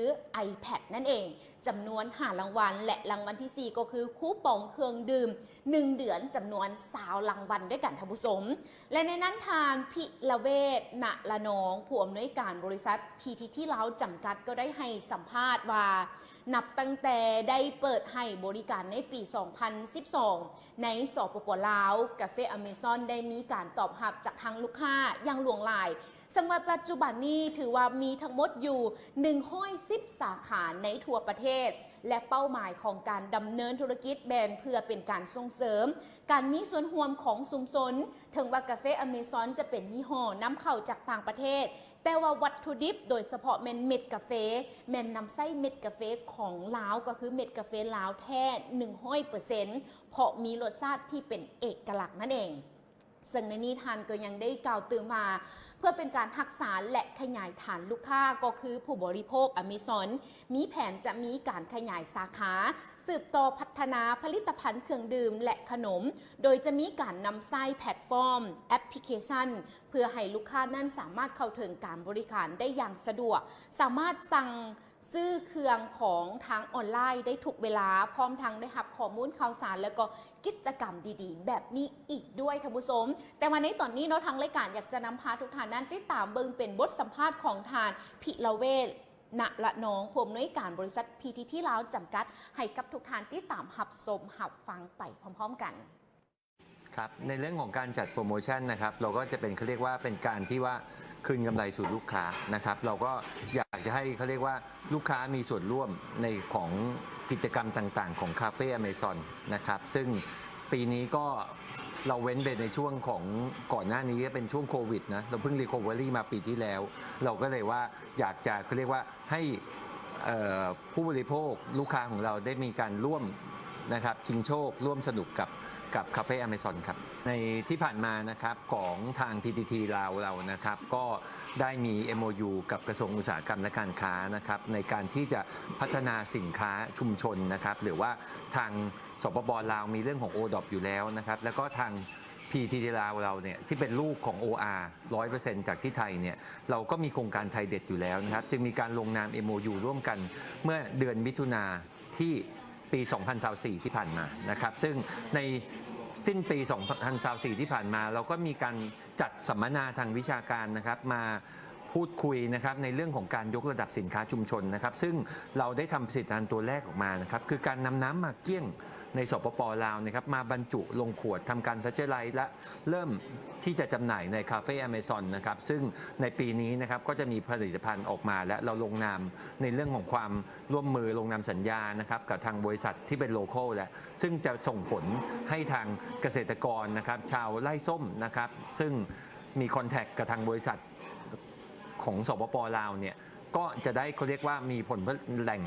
iPad ນັ້ນເອງ ຈຳນວນ ຫ້າ ລາງວັນ ແລະ ລາງວັນທີ ສີ່ ກໍຄືຄູປອງເຄື່ອງດື່ມ ໜຶ່ງ ເດືອນ ຈຳນວນ ຊາວ ລາງວັນດ້ວຍກັນ ທ່ານຜູ້ຊົມ. ແລະ ໃນນັ້ນທ່ານ ພິລະເວດ ນະລະນອງ ຜູ້ອຳນວຍການບໍລິສັດ PTT ລາວ ຈຳກັດ ກໍໄດ້ໃຫ້ສຳພາດວ່າ ນັບຕັ້ງແຕ່ໄດ້ເປີດໃຫ້ບໍລິການໃນປີ ສອງພັນສິບສອງ ໃນ ສປປ ລາວ ກາເຟ Amazon ໄດ້ມີການຕອບຮັບຈາກທາງລູກຄ້າຢ່າງຫຼວງຫຼາຍ, ເຊິ່ງວ່າປັດຈຸບັນນີ້ຖືວ່າມີທັງໝົດຢູ່ ໜຶ່ງຮ້ອຍສິບ ສາຂາໃນທົ່ວປະເທດ ແລະ ເປົ້າໝາຍຂອງການດຳເນີນທຸລະກິດແມ່ນເພື່ອເປັນການສົ່ງເສີມການມີສ່ວນຮ່ວມຂອງຊຸມຊົນ. ເຖິງວ່າກາເຟ Amazon ຈະເປັນຍີ່ຫໍ້ນຳເຂົ້າຈາກຕ່າງປະເທດ, ແຕ່ວ່າວັດຖຸດິບ ໂດຍສະເພາະແມ່ນເມັດກາເຟ ແມ່ນນຳໃຊ້ເມັດກາເຟຂອງລາວ ກໍຄືເມັດກາເຟລາວແທ້ ໜຶ່ງຮ້ອຍເປີເຊັນ ເພາະມີລົດຊາດທີ່ເປັນເອກະລັກນັ້ນເອງ. ເຊິ່ງໃນນີ້ທ່ານກໍຍັງໄດ້ກ່າວຕື່ມວ່າ ເພື່ອເປັນການຮັກສາ ແລະ ຂະຫຍາຍຖານລູກຄ້າ ກໍຄືຜູ້ບໍລິໂພກ Amazon ມີແຜນຈະມີການຂະຫຍາຍສາຂາ ສືບຕໍ່ພັດທະນາຜະລິດຕະພັນເຄື່ອງດື່ມ ແລະ ຂະໜົມ, ໂດຍຈະມີການນຳໃຊ້ແພລດຟອມ ແອັບພລິເຄຊັນ ເພື່ອໃຫ້ລູກຄ້ານັ້ນສາມາດເຂົ້າເຖິງການບໍລິການໄດ້ຢ່າງສະດວກ, ສາມາດສັ່ງຊື້ເຄື່ອງຂອງທາງອອນລາຍໄດ້ທຸກເວລາ, ພ້ອມທັງໄດ້ຮັບຂໍ້ມູນຂ່າວສານ ແລະ ກໍກິດຈະກຳດີໆແບບນີ້ອີກດ້ວຍ ທ່ານຜູ້ຊົມ. ແຕ່ວ່າໃນຕອນນີ້ເນາະ ທາງລາຍການຢາກຈະນຳພາທຸກທ່ານນັ້ນຕິດຕາມເບິ່ງເປັນບົດສຳພາດຂອງທ່ານ ພິລະເວດ ນະລະນອງ ຜູ້ອຳນວຍການບໍລິສັດ PTT ລາວ ຈຳກັດ ໃຫ້ກັບທຸກທ່ານຕິດຕາມຮັບຊົມຮັບຟັງໄປພ້ອມໆກັນ. ครับ ในเรื่องของการจัดโปรโมชั่นนะครับ เราก็จะเป็น เขาเรียกว่าเป็นการที่ว่าคืนกำไรสู่ลูกค้านะครับ เราก็อยากจะให้ เขาเรียกว่าลูกค้ามีส่วนร่วมในของกิจกรรมต่างๆของคาเฟ Amazon นะครับ ซึ่งปีนี้ก็เราเว้นไปในช่วงของ ก่อนหน้านี้ก็เป็นช่วงโควิดนะ เราเพิ่ง recovery มาปีที่แล้ว เราก็เลยว่าอยากจะ เขาเรียกว่าให้ เอ่อ ผู้บริโภค ลูกค้าของเราได้มีการร่วมนะครับ ชิงโชค ร่วมสนุกกับ กับคาเฟ Amazon ครับ ในที่ผ่านมานะครับ ของทาง PTT ลาว เรานะครับ ก็ได้มี MOU กับกระทรวงอุตสาหกรรมและการค้านะครับ ในการที่จะพัฒนาสินค้าชุมชนนะครับ หรือว่าทาง สปป ลาว มีเรื่องของ ODOP อยู่แล้วนะครับ แล้วก็ทาง PTT ลาว เราเนี่ย ที่เป็นลูกของ OR ร้อยเปอร์เซ็นต์ จากที่ไทยเนี่ย เราก็มีโครงการไทยเด็ดอยู่แล้วนะครับ จึงมีการลงนาม MOU ร่วมกันเมื่อเดือนมิถุนาที่ปี สองพันยี่สิบสี่ ที่ผ่านมานะครับ ซึ่งในสิ้นปี สองพันยี่สิบสี่ ที่ผ่านมา เราก็มีการจัดสัมมนาทางวิชาการนะครับ มาพูดคุยนะครับ ในเรื่องของการยกระดับสินค้าชุมชนนะครับ ซึ่งเราได้ทำผลิตภัณฑ์ตัวแรกออกมานะครับ คือการนำน้ำหมากเกี้ยงใน สปป ลาว นะครับ มาบรรจุลงขวด ทำการ pasteurize และเริ่มที่จะจำหน่ายในคาเฟ Amazon นะครับ ซึ่งในปีนี้นะครับ ก็จะมีผลิตภัณฑ์ออกมา และเราลงนามในเรื่องของความร่วมมือ ลงนามสัญญานะครับ กับทางบริษัทที่เป็น local แล้ว ซึ่งจะส่งผลให้ทางเกษตรกรนะครับ ชาวไร่ส้มนะครับ ซึ่งมี contact กับทางบริษัทของ สปป ลาว เนี่ย ก็จะได้ เขาเรียกว่ามีผลผ- แหล่ง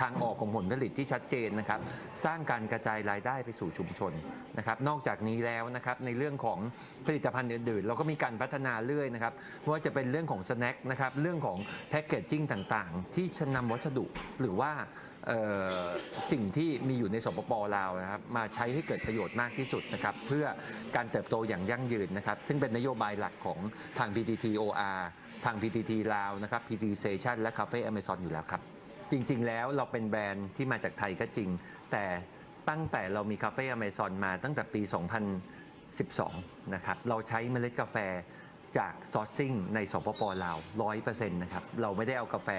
ทางออกของผลผลิตที่ชัดเจนนะครับ สร้างการกระจายรายได้ไปสู่ชุมชนนะครับ นอกจากนี้แล้วนะครับ ในเรื่องของผลิตภัณฑ์อื่นๆ เราก็มีการพัฒนาเรื่อยนะครับ ไม่ว่าจะเป็นเรื่องของ snack นะครับ เรื่องของ packaging ต่างๆ ที่จะนำวัสดุ หรือว่า เอ่อ สิ่งที่มีอยู่ใน สปป ลาว นะครับ มาใช้ให้เกิดประโยชน์มากที่สุดนะครับ เพื่อการเติบโตอย่างยั่งยืนนะครับ ซึ่งเป็นนโยบายหลักของทาง PTT OR ทาง PTT ลาว นะครับ PT Station และคาเฟ Amazon อยู่แล้วครับ จริงๆ แล้วเราเป็นแบรนด์ที่มาจากไทยก็จริง แต่ตั้งแต่เรามีคาเฟ Amazon มาตั้งแต่ปี สองพันสิบสอง นะครับ เราใช้เมล็ดกาแฟจาก sourcing ใน สปป ลาว ร้อยเปอร์เซ็นต์ นะครับ เราไม่ได้เอากาแฟ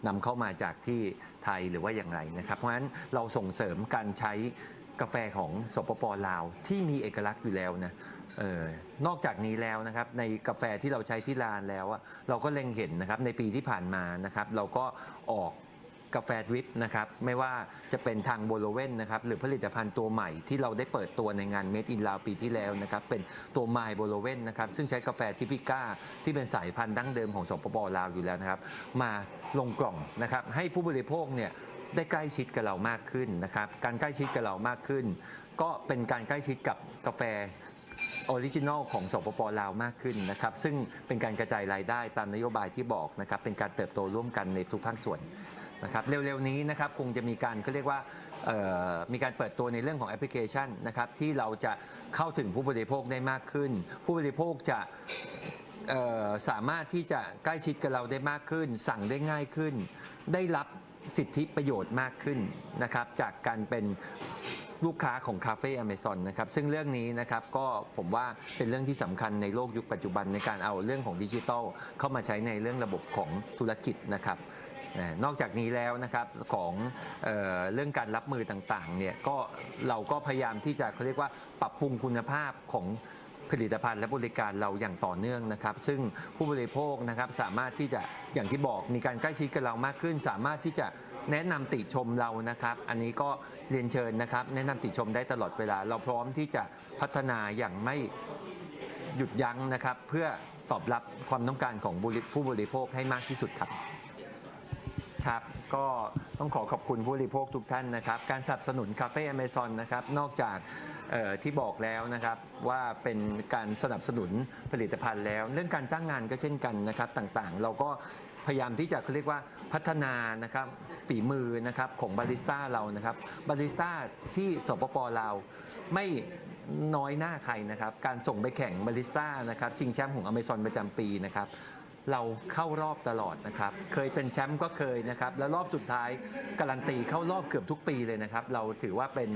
นำเข้ามาจากที่ไทยหรือว่าอย่างไรนะครับ เพราะฉะนั้นเราส่งเสริมการใช้กาแฟของ สปป ลาว ที่มีเอกลักษณ์อยู่แล้วนะ เอ่อ นอกจากนี้แล้วนะครับ ในกาแฟที่เราใช้ที่ร้านแล้วอะ เราก็เล็งเห็นนะครับ ในปีที่ผ่านมานะครับ เราก็ออกกาแฟดริปนะครับ ไม่ว่าจะเป็นทาง Boloven นะครับ หรือผลิตภัณฑ์ตัวใหม่ที่เราได้เปิดตัวในงาน Made in Laos ปีที่แล้วนะครับ เป็นตัว My Boloven นะครับ ซึ่งใช้กาแฟ Typica ที่เป็นสายพันธุ์ดั้งเดิมของ สปป ลาว อยู่แล้วนะครับ มาลงกล่องนะครับ ให้ผู้บริโภคเนี่ยได้ใกล้ชิดกับเรามากขึ้นนะครับ การใกล้ชิดกับเรามากขึ้น ก็เป็นการใกล้ชิดกับกาแฟ original ของ สปป ลาว มากขึ้นนะครับ ซึ่งเป็นการกระจายรายได้ตามนโยบายที่บอกนะครับ เป็นการเติบโตร่วมกันในทุกภาคส่วน นะครับ เร็วๆนี้นะครับ คงจะมีการ เขาเรียกว่า เอ่อ มีการเปิดตัวในเรื่องของแอปพลิเคชันนะครับ ที่เราจะเข้าถึงผู้บริโภคได้มากขึ้น ผู้บริโภคจะ เอ่อ สามารถที่จะใกล้ชิดกับเราได้มากขึ้น สั่งได้ง่ายขึ้น ได้รับสิทธิประโยชน์มากขึ้นนะครับ จากการเป็นลูกค้าของคาเฟอเมซอนนะครับ ซึ่งเรื่องนี้นะครับ ก็ผมว่าเป็นเรื่องที่สำคัญในโลกยุคปัจจุบัน ในการเอาเรื่องของดิจิทัลเข้ามาใช้ในเรื่องระบบของธุรกิจนะครับ นะ นอกจากนี้แล้วนะครับ ของ เอ่อ เรื่องการรับมือต่างๆเนี่ย ก็ เราก็พยายามที่จะ เขาเรียกว่า ปรับปรุงคุณภาพของผลิตภัณฑ์และบริการเราอย่างต่อเนื่องนะครับ ซึ่งผู้บริโภคนะครับ สามารถที่จะ อย่างที่บอก มีการใกล้ชิดกับเรามากขึ้น สามารถที่จะแนะนำติชมเรานะครับ อันนี้ก็เรียนเชิญนะครับ แนะนำติชมได้ตลอดเวลา เราพร้อมที่จะพัฒนาอย่างไม่หยุดยั้งนะครับ เพื่อตอบรับความต้องการของบริ- ผู้บริโภคให้มากที่สุดครับ ครับ ก็ต้องขอขอบคุณผู้บริโภคทุกท่านนะครับ การสนับสนุนคาเฟอเมซอนนะครับ นอกจาก เอ่อ ที่บอกแล้วนะครับ ว่าเป็นการสนับสนุนผลิตภัณฑ์แล้ว เรื่องการจ้างงานก็เช่นกันนะครับ ต่างๆ เราก็พยายามที่จะ เขาเรียกว่า พัฒนานะครับ ฝีมือนะครับ ของบาริสต้าเรานะครับ บาริสต้าที่ สปป.ลาว ไม่น้อยหน้าใครนะครับ การส่งไปแข่งบาริสต้านะครับ ชิงแชมป์ของอเมซอนประจำปีนะครับ เราเข้ารอบตลอดนะครับ เคยเป็นแชมป์ก็เคยนะครับ แล้วรอบสุดท้ายการันตีเข้ารอบเกือบทุกปีเลยนะครับ เราถือว่าเป็น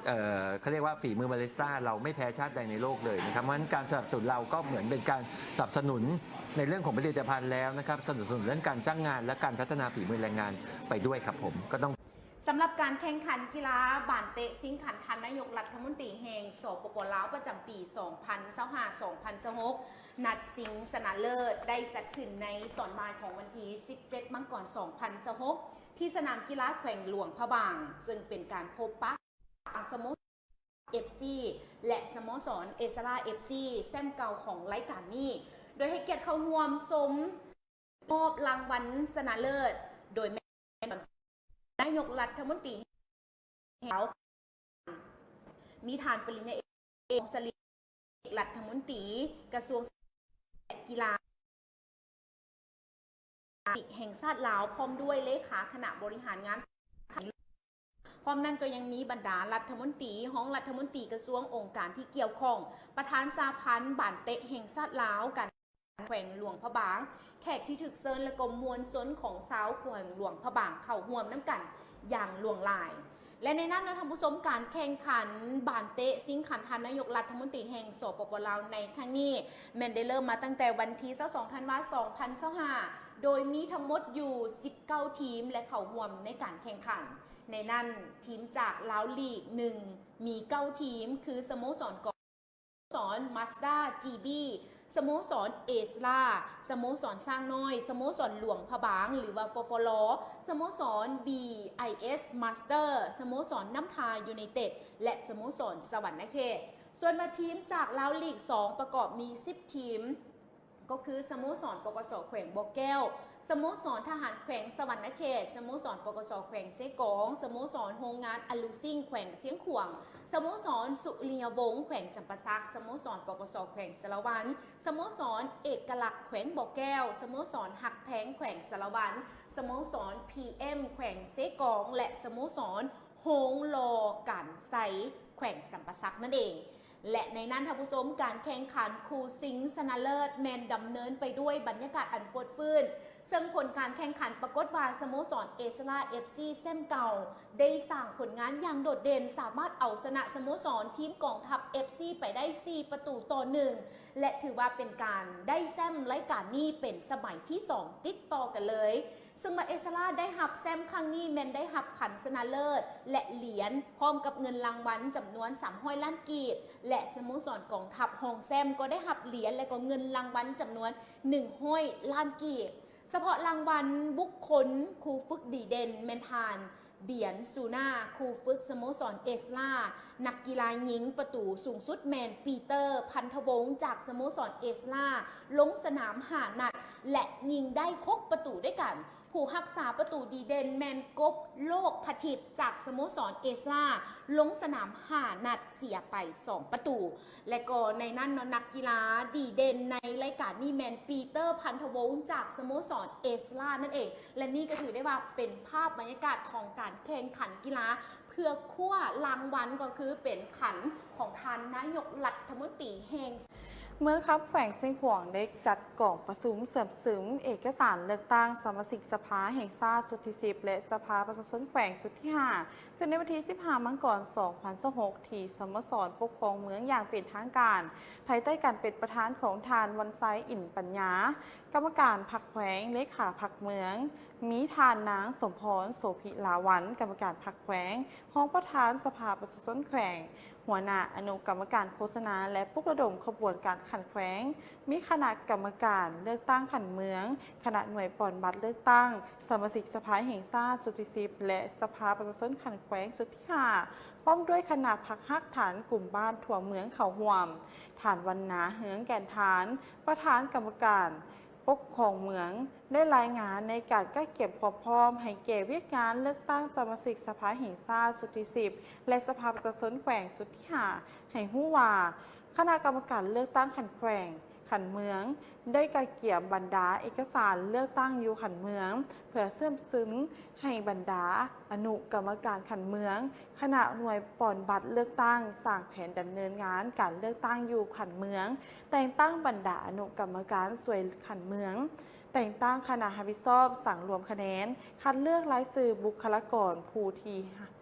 เอ่อ เขาเรียกว่าฝีมือบาริสต้าเราไม่แพ้ชาติใดในโลกเลยนะครับ เพราะฉะนั้นการสนับสนุนเราก็เหมือนเป็นการสนับสนุนในเรื่องของผลิตภัณฑ์แล้วนะครับ สนับสนุนเรื่องการจ้างงานและการพัฒนาฝีมือแรงงานไปด้วยครับผม ก็ต้อง สำหรับการแข่งขันกีฬาบานเตะชิงขันท่านนายกรัฐมนตรีแห่ง สปป.ลาว ประจำปี สองพันซาวห้า สองพันซาวหก นัดชิงชนะเลิศ ได้จัดขึ้นในตอนบ่ายของวันที่ สิบเจ็ด มังกร สองพันซาวหก ที่สนามกีฬาแขวงหลวงพระบาง ซึ่งเป็นการพบปะระหว่างสโมสร เอฟซี และสโมสร เอสลา เอฟซี แชมป์เก่าของรายการนี้ โดยให้เกียรติเข้าร่วมชม มอบรางวัลชนะเลิศ โดยแม่นนายกรัฐมนตรีแห่งลาว มีท่านปริญญาเอก สลี รัฐมนตรีกระทรวงกีฬาแห่งชาติลาว พร้อมด้วยเลขาคณะบริหารงาน พร้อมนั้นก็ยังมีบรรดารัฐมนตรี รองรัฐมนตรีกระทรวง องค์การที่เกี่ยวข้อง ประธานสหพันธ์บานเตะแห่งชาติลาว การ แขวงหลวงพระบาง แขกที่ถูกเชิญ และก็มวลชนของชาวแขวงหลวงพระบางเข้าร่วมนำกันอย่างหลวงหลาย และในนั้นนะท่านผู้ชม การแข่งขันบานเตะชิงขันท่านนายกรัฐมนตรีแห่ง สปป.ลาว ในครั้งนี้ แม่นได้เริ่มมาตั้งแต่วันที่ ซาวสอง ธันวา สองพันซาวห้า โดยมีทั้งหมดอยู่ สิบเก้า ทีม และเข้าร่วมในการแข่งขัน ในนั้นทีมจากลาวลีก หนึ่ง มี เก้า ทีม คือสโมสรก สโมสร Mazda จีบี สโมสร เอสลา สโมสรช้างน้อย สโมสรหลวงพระบาง หรือว่า ฟฟล สโมสร บีไอเอส Master สโมสรน้ำทายูไนเต็ด และสโมสรสะหวันนะเขต ส่วนว่าทีมจากลาวลีก สอง ประกอบมี สิบ ทีม ก็คือสโมสร ปกส แขวงบ่อแก้ว สโมสรทหารแขวงสะหวันนะเขต สโมสร ปกส แขวงเซกอง สโมสรโฮงงานอลูซิ่ง แขวงเชียงขวาง สโมสรสุริยวงศ์ แขวงจำปาสัก สโมสร ปกส แขวงสารวัน สโมสรเอกลักษณ์ แขวงบ่อแก้ว สโมสรฮักแพง แขวงสารวัน สโมสร พีเอ็ม แขวงเซกอง และสโมสรโฮงหล่อก๋านไซ แขวงจำปาสักนั่นเอง และในนั้นท่านผู้ชม การแข่งขันคู่ชิงชนะเลิศแม่นดำเนินไปด้วยบรรยากาศอันฟดชื่น ซึ่งผลการแข่งขันปรากฏว่าสโมสร เอสลา เอฟซี แชมป์เก่า ได้สร้างผลงานอย่างโดดเด่น สามารถเอาชนะสโมสรทีมกองทัพ เอฟซี ไปได้ สี่ ประตูต่อ หนึ่ง และถือว่าเป็นการได้แชมป์รายการนี้เป็นสมัยที่ สอง ติดต่อกันเลย ซึ่งว่าเอสลาได้รับแชมป์ครั้งนี้แม่นได้รับขันชนะเลิศ และเหรียญ พร้อมกับเงินรางวัลจำนวน สามร้อย ล้านกีบ และสโมสรกองทัพรองแชมป์ก็ได้รับเหรียญ และก็เงินรางวัลจำนวน หนึ่งร้อย ล้านกีบ เฉพาะรางวัลบุคคลครูฝึกดีเด่นแม่นท่าน เบียน ซูนา ครูฝึกสโมสรเอสลา นักกีฬายิงประตูสูงสุดแม่น ปีเตอร์ พันธวงศ์ จากสโมสรเอสลา ลงสนาม ห้า นัด และยิงได้ หก ประตูด้วยกัน ຜູ້ຮັກສາປະຕູດີເດັ່ນແມ່ນກົບໂລກພະທິດ ຈາກສະໂມສອນເອສລາ ລົງສະໜາມຫ້ານັດ ເສຍໄປສອງປະຕູ ແລະກໍໃນນັ້ນເນາະ ນັກກິລາດີເດັ່ນໃນລາຍການນີ້ແມ່ນປີເຕີ ພັນທະວົງ ຈາກສະໂມສອນເອສລານັ້ນເອງ ແລະນີ້ກໍຖືໄດ້ວ່າເປັນພາບບັນຍາກາດຂອງການແຂ່ງຂັນກິລາ ເພື່ອຄວ້າລາງວັນກໍຄືເປັນຂັນຂອງທ່ານນາຍົກລັດຖະມົນຕີແຫ່ງ ເມືອງຄຳແຂວງຊຽງຂວາງໄດ້ຈັດກອງປະຊຸມເຊື່ອມຊຶມເອກະສານເລືອກຕັ້ງສະມາຊິກສະພາແຫ່ງຊາດຊຸດທີສິບ ແລະ ສະພາປະຊາຊົນແຂວງຊຸດທີຫ້າ ຂຶ້ນໃນວັນທີສິບຫ້າ ມັງກອນ ສອງພັນຊາວຫົກ ທີ່ສະໂມສອນປົກຄອງເມືອງຢ່າງເປັນທາງການ ພາຍໃຕ້ການເປັນປະທານຂອງທ່ານ ວັນໄຊ ອິນປັນຍາ ກຳມະການພັກແຂວງ, ເລຂາພັກເມືອງ, ມີທ່ານນາງ ສົມພອນ ໂສພິລາວັນ ກຳມະການພັກແຂວງ, ຮອງປະທານສະພາປະຊາຊົນແຂວງ, ຫົວໜ້າອະນຸກຳມະການໂຄສະນາ ແລະ ປຸກລະດົມຂະບວນການຂັ້ນແຂວງ, ມີຄະນະກຳມະການເລືອກຕັ້ງຂັ້ນເມືອງ, ຄະນະໜ່ວຍປ່ອນບັດເລືອກຕັ້ງ ສະມາຊິກສະພາແຫ່ງຊາດຊຸດທີສິບ ແລະ ສະພາປະຊາຊົນຂັ້ນແຂວງຊຸດທີຫ້າ ພ້ອມດ້ວຍຄະນະພັກຮາກຖານກຸ່ມບ້ານທົ່ວເມືອງເຂົ້າຮ່ວມ. ທ່ານ ວັນນາ ເຮືອງແກ່ນທານ ປະທານກຳມະການ ປົກຄອງເມືອງ ໄດ້ລາຍງານໃນການກະກຽມຄວາມພ້ອມໃຫ້ແກ່ວຽກງານເລືອກຕັ້ງສະມາຊິກສະພາແຫ່ງຊາດຊຸດທີສິບ ແລະ ສະພາປະຊາຊົນແຂວງຊຸດທີຫ້າ ໃຫ້ຮູ້ວ່າ ຄະນະກຳມະການເລືອກຕັ້ງຂັ້ນແຂວງ, ຂັ້ນເມືອງ ໄດ້ກະກຽມບັນດາເອກະສານເລືອກຕັ້ງຢູ່ຂັ້ນເມືອງ ເພື່ອເຊື່ອມຊຶມໃຫ້ບັນດາອະນຸກຳມະການຂັ້ນເມືອງ, ຄະນະໜ່ວຍປ່ອນບັດເລືອກຕັ້ງ ສ້າງແຜນດຳເນີນງານການເລືອກຕັ້ງຢູ່ຂັ້ນເມືອງ, ແຕ່ງຕັ້ງບັນດາອະນຸກຳມະການສ່ວຍຂັ້ນເມືອງ, ແຕ່ງຕັ້ງຄະນະຮັບຜິດຊອບສັງລວມຄະແນນ, ຄັດເລືອກລາຍຊື່ບຸກຄະລາກອນຜູ້ທີ່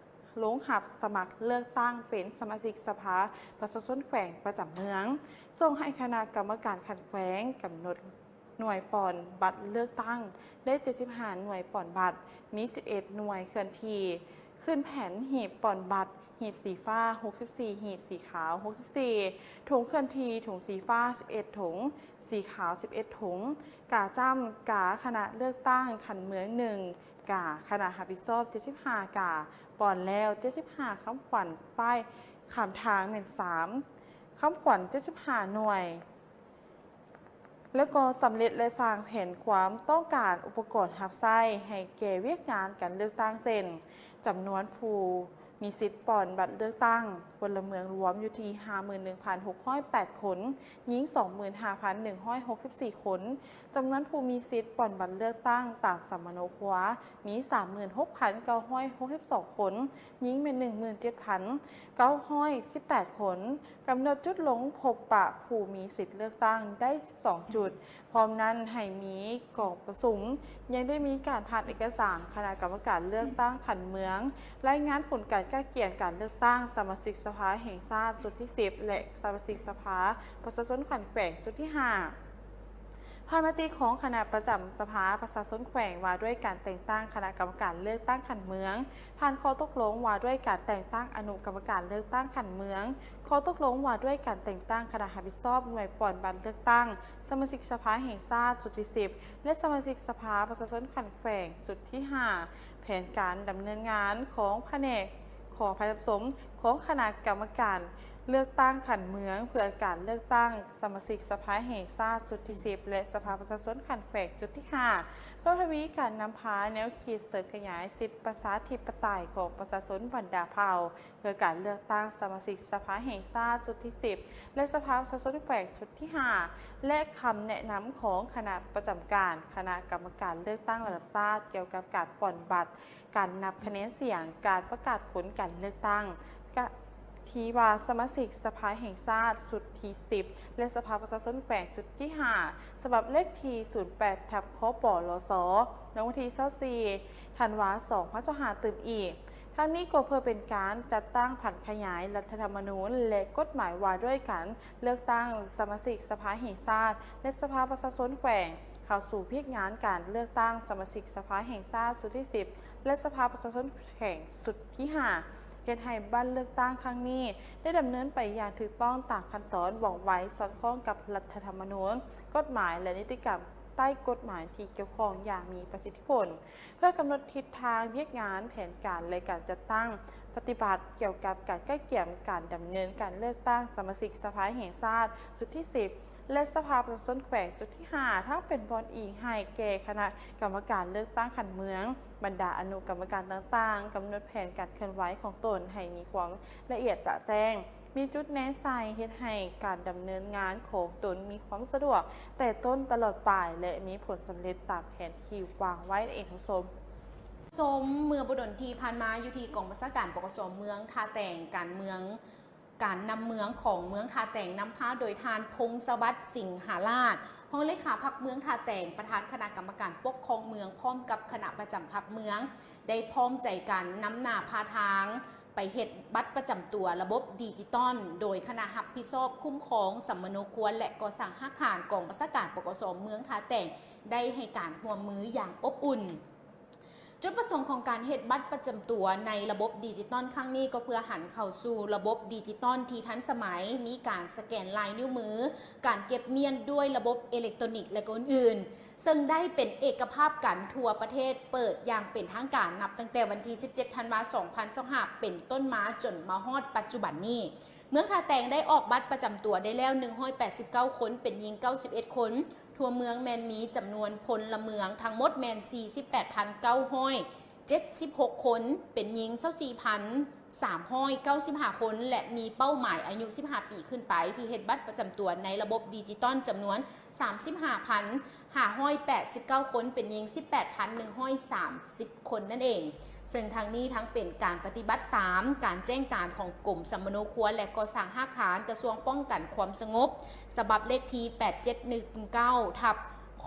ລົງຮັບສະໝັກເລືອກຕັ້ງເປັນສະມາຊິກສະພາປະຊາຊົນແຂວງປະຈຳເມືອງ, ສົ່ງໃຫ້ຄະນະກຳມະການຂັ້ນແຂວງກຳນົດ ໜ່ວຍປ່ອນບັດເລືອກຕັ້ງໄດ້ເຈັດສິບຫ້າໜ່ວຍປ່ອນບັດ, ມີສິບເອັດໜ່ວຍເຄື່ອນທີ່, ຂຶ້ນແຜນຫີບປ່ອນບັດ, ຫີບສີຟ້າຫົກສິບສີ່, ຫີບສີຂາວຫົກສິບສີ່, ຖົງເຄື່ອນທີ່, ຖົງສີຟ້າສິບເອັດຖົງ, ສີຂາວສິບເອັດຖົງ, ກາຈ້ຳ, ກາຄະນະເລືອກຕັ້ງຂັ້ນເມືອງໜຶ່ງ, ກາຄະນະຮັບຜິດຊອບເຈັດສິບຫ້າກາ, ປ່ອນແລ້ວເຈັດສິບຫ້າຄຳຂວັນ, ປ້າຍຂ້າມທາງແມ່ນສາມຄຳຂວັນ, ເຈັດສິບຫ້າໜ່ວຍ. ແລ້ວກໍສຳເລັດ ແລະ ສ້າງແຜນຄວາມຕ້ອງການອຸປະກອນຮັບໃຊ້ໃຫ້ແກ່ວຽກງານການເລືອກຕັ້ງ ເຊັ່ນ ຈຳນວນຜູ້ມີສິດປ່ອນບັດເລືອກຕັ້ງພົນລະເມືອງລວມຢູ່ທີ່ຫ້າໝື່ນໜຶ່ງພັນຫົກຮ້ອຍແປດຄົນ, ຍິງສອງໝື່ນຫ້າພັນໜຶ່ງຮ້ອຍຫົກສິບສີ່ຄົນ, ຈຳນວນຜູ້ມີສິດປ່ອນບັດເລືອກຕັ້ງຕາມສຳມະໂນຄົວມີສາມໝື່ນຫົກພັນເກົ້າຮ້ອຍຫົກສິບສອງຄົນ, ຍິງແມ່ນໜຶ່ງໝື່ນເຈັດພັນເກົ້າຮ້ອຍສິບແປດຄົນ, ກຳນົດຈຸດລົງພົບປະຜູ້ມີສິດເລືອກຕັ້ງໄດ້ສິບສອງຈຸດ. ພ້ອມນັ້ນໃຫ້ມີກອງປະຊຸມ ຍັງໄດ້ມີການຜ່ານເອກະສານຄະນະກຳມະການເລືອກຕັ້ງຂັ້ນເມືອງ, ລາຍງານຜົນການກະກຽມການເລືອກຕັ້ງສະມາຊິກສະພາແຫ່ງຊາດຊຸດທີສິບ ແລະ ສະມາຊິກສະພາປະຊາຊົນຂັ້ນແຂວງຊຸດທີຫ້າ, ຜ່ານມະຕິຂອງຄະນະປະຈຳສະພາປະຊາຊົນແຂວງວ່າດ້ວຍການແຕ່ງຕັ້ງຄະນະກຳມະການເລືອກຕັ້ງຂັ້ນເມືອງ, ຜ່ານຂໍ້ຕົກລົງວ່າດ້ວຍການແຕ່ງຕັ້ງອະນຸກຳມະການເລືອກຕັ້ງຂັ້ນເມືອງ, ຂໍ້ຕົກລົງວ່າດ້ວຍການແຕ່ງຕັ້ງຄະນະຮັບຜິດຊອບໜ່ວຍປ່ອນບັດເລືອກຕັ້ງ ສະມາຊິກສະພາແຫ່ງຊາດຊຸດທີສິບ ແລະ ສະມາຊິກສະພາປະຊາຊົນຂັ້ນແຂວງຊຸດທີຫ້າ, ແຜນການດຳເນີນງານຂອງພະແນກ, ຂໍອະໄພທ່ານຜູ້ຊົມ, ຂອງຄະນະກຳມະການເລືອກຕັ້ງຂັ້ນເມືອງ ເພື່ອການເລືອກຕັ້ງສະມາຊິກສະພາແຫ່ງຊາດຊຸດທີສິບ ແລະ ສະພາປະຊາຊົນຂັ້ນແຂວງຊຸດທີຫ້າ, ເພື່ອທະວີການນຳພາແນວຄິດເສີມຂະຫຍາຍສິດປະຊາທິປະໄຕຂອງປະຊາຊົນບັນດາເຜົ່າ ເພື່ອການເລືອກຕັ້ງສະມາຊິກສະພາແຫ່ງຊາດຊຸດທີສິບ ແລະ ສະພາປະຊາຊົນແຂວງຊຸດທີຫ້າ ແລະ ຄຳແນະນຳຂອງຄະນະປະຈຳການຄະນະກຳມະການເລືອກຕັ້ງລະດັບຊາດ ກ່ຽວກັບການປ່ອນບັດ, ການນັບຄະແນນສຽງ, ການປະກາດຜົນການເລືອກຕັ້ງ ກະ ທີ່ວ່າສະມາຊິກສະພາແຫ່ງຊາດຊຸດທີສິບ ແລະ ສະພາປະຊາຊົນແຂວງຊຸດທີຫ້າ ສະບັບເລກທີສູນແປດ ທັບ ຄປລສ ໃນວັນທີຊາວສີ່ ທັນວາ ສອງພັນຊາວຫ້າ ຕື່ມອີກ. ທັງນີ້ກໍເພື່ອເປັນການຈັດຕັ້ງຜັນຂະຫຍາຍລັດຖະທຳມະນູນ ແລະ ກົດໝາຍວ່າດ້ວຍການເລືອກຕັ້ງສະມາຊິກສະພາແຫ່ງຊາດ ແລະ ສະພາປະຊາຊົນແຂວງ ເຂົ້າສູ່ວຽກງານການເລືອກຕັ້ງສະມາຊິກສະພາແຫ່ງຊາດຊຸດທີສິບ ແລະ ສະພາປະຊາຊົນແຂວງຊຸດທີຫ້າ ເຮັດໃຫ້ບັດເລືອກຕັ້ງຄັ້ງນີ້ໄດ້ດຳເນີນໄປຢ່າງຖືກຕ້ອງຕາມຂັ້ນຕອນ, ວ່ອງໄວ, ສອດຄ່ອງກັບລັດຖະທຳມະນູນ, ກົດໝາຍ ແລະ ນິຕິກຳໃຕ້ກົດໝາຍທີ່ກ່ຽວຂ້ອງຢ່າງມີປະສິດທິຜົນ. ເພື່ອກຳນົດທິດທາງວຽກງານ, ແຜນການ ແລະ ການຈັດຕັ້ງປະຕິບັດກ່ຽວກັບການກະກຽມການດຳເນີນການເລືອກຕັ້ງສະມາຊິກສະພາແຫ່ງຊາດຊຸດທີສິບ ແລະ ສະພາປະຊາຊົນແຂວງຊຸດທີຫ້າ ທັງເປັນບ່ອນອີງໃຫ້ແກ່ຄະນະກຳມະການເລືອກຕັ້ງຂັ້ນເມືອງ, ບັນດາອະນຸກຳມະການຕ່າງໆ ກຳນົດແຜນການເຄື່ອນໄຫວຂອງຕົນໃຫ້ມີຄວາມລະອຽດຈະແຈ້ງ, ມີຈຸດແນໃສ່ເຮັດໃຫ້ການດຳເນີນງານຂອງຕົນມີຄວາມສະດວກແຕ່ຕົ້ນຕະຫຼອດປາຍ ແລະ ມີຜົນສຳເລັດຕາມແຜນທີ່ວາງໄວ້ນັ້ນເອງທ່ານຜູ້ຊົມ. ຊົມ ເມື່ອບໍ່ດົນທີ່ຜ່ານມາ ຢູ່ທີ່ກອງບັນຊາການ ປກສ ເມືອງທ່າແຕງ ການເມືອງ ການນຳເມືອງຂອງເມືອງທ່າແຕງ ນຳພາໂດຍທ່ານ ພົງສະຫວັດ ສິງຫາລາດ ຮອງເລຂາພັກເມືອງທ່າແຕງ, ປະທານຄະນະກຳມະການປົກຄອງເມືອງ ພ້ອມກັບຄະນະປະຈຳພັກເມືອງ ໄດ້ພ້ອມໃຈກັນນຳໜ້າພາທາງໄປເຮັດບັດປະຈຳຕົວລະບົບດິຈິຕອນ ໂດຍຄະນະຮັບຜິດຊອບຄຸ້ມຄອງສຳມະໂນຄົວ ແລະ ກໍ່ສ້າງຮາກຖານ ກອງບັນຊາການ ປກສ ເມືອງທ່າແຕງ ໄດ້ໃຫ້ການຮ່ວມມືຢ່າງອົບອຸ່ນ. ຈຸດປະສົງຂອງການເຮັດບັດປະຈຳຕົວໃນລະບົບດິຈິຕອນຄັ້ງນີ້ ກໍເພື່ອຫັນເຂົ້າສູ່ລະບົບດິຈິຕອນທີ່ທັນສະໄໝ, ມີການສະແກນລາຍນິ້ວມື, ການເກັບມ້ຽນດ້ວຍລະບົບເອເລັກໂຕນິກ ແລະ ກໍອື່ນໆ, ເຊິ່ງໄດ້ເປັນເອກະພາບກັນທົ່ວປະເທດ, ເປີດຢ່າງເປັນທາງການນັບຕັ້ງແຕ່ວັນທີສິບເຈັດ ທັນວາ ສອງພັນຊາວຫ້າ ເປັນຕົ້ນມາ ຈົນມາຮອດປັດຈຸບັນນີ້. ເມືອງທ່າແຕງໄດ້ອອກບັດປະຈຳຕົວໄດ້ແລ້ວ ໜຶ່ງຮ້ອຍແປດສິບເກົ້າຄົນ, ເປັນຍິງ ເກົ້າສິບເອັດຄົນ, ທົ່ວເມືອງແມ່ນມີຈຳນວນພົນລະເມືອງທັງໝົດແມ່ນ ສີ່ສິບແປດພັນເກົ້າຮ້ອຍເຈັດສິບຫົກຄົນ, ເປັນຍິງ ຊາວສີ່ພັນສາມຮ້ອຍເກົ້າສິບຫ້າຄົນ ແລະ ມີເປົ້າໝາຍອາຍຸ ສິບຫ້າປີຂຶ້ນໄປ ທີ່ເຮັດບັດປະຈຳຕົວໃນລະບົບດິຈິຕອນ ຈຳນວນ ສາມສິບຫ້າພັນຫ້າຮ້ອຍແປດສິບເກົ້າຄົນ, ເປັນຍິງ ສິບແປດພັນໜຶ່ງຮ້ອຍສາມສິບຄົນນັ້ນເອງ. ເຊິ່ງທັງນີ້ທັງເປັນການປະຕິບັດຕາມການແຈ້ງການຂອງກົມສຳມະໂນຄົວ ແລະ ກໍ່ສ້າງຮາກຖານ ກະຊວງປ້ອງກັນຄວາມສະຫງົບ ສະບັບເລກທີ ແປດເຈັດໜຶ່ງເກົ້າ ທັບ ຄ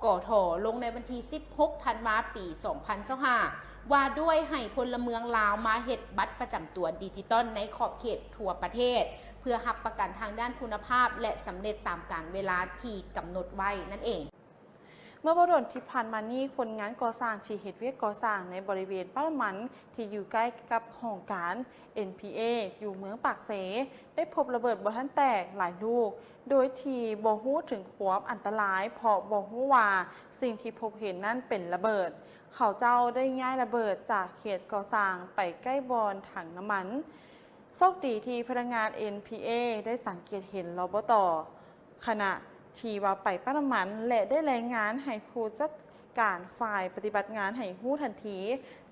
ກທ ລົງໃນວັນທີສິບຫົກ ທັນວາ ປີສອງພັນຊາວຫ້າ ວ່າດ້ວຍໃຫ້ພົນລະເມືອງລາວມາເຮັດບັດປະຈຳຕົວດິຈິຕອນໃນຂອບເຂດທົ່ວປະເທດ ເພື່ອຮັບປະກັນທາງດ້ານຄຸນນະພາບ ແລະ ສຳເລັດຕາມການເວລາທີ່ກຳນົດໄວ້ນັ້ນເອງ. ເມື່ອບໍ່ດົນທີ່ຜ່ານມານີ້, ຄົນງານກໍ່ສ້າງທີ່ເຮັດວຽກກໍ່ສ້າງໃນບໍລິເວນປ້ຳນ້ຳມັນທີ່ຢູ່ໃກ້ກັບຫ້ອງການ ເອັນ ພີ ເອ ຢູ່ເມືອງປາກເຊ ໄດ້ພົບລະເບີດບໍ່ທັນແຕກຫຼາຍລູກ, ໂດຍທີ່ບໍ່ຮູ້ເຖິງຄວາມອັນຕະລາຍ ເພາະບໍ່ຮູ້ວ່າສິ່ງທີ່ພົບເຫັນນັ້ນເປັນລະເບີດ. ເຂົາເຈົ້າໄດ້ຍ້າຍລະເບີດຈາກເຂດກໍ່ສ້າງໄປໃກ້ບ່ອນຖັງນ້ຳມັນ. ໂຊກດີທີ່ພະນັກງານ ເອັນ ພີ ເອ ໄດ້ສັງເກດເຫັນ ລບຕ. ຂະນະທີ່ວ່າໄປປ້ຳນ້ຳມັນ ແລະ ໄດ້ລາຍງານໃຫ້ຜູ້ຈັດການຝ່າຍປະຕິບັດງານໃຫ້ຮູ້ທັນທີ,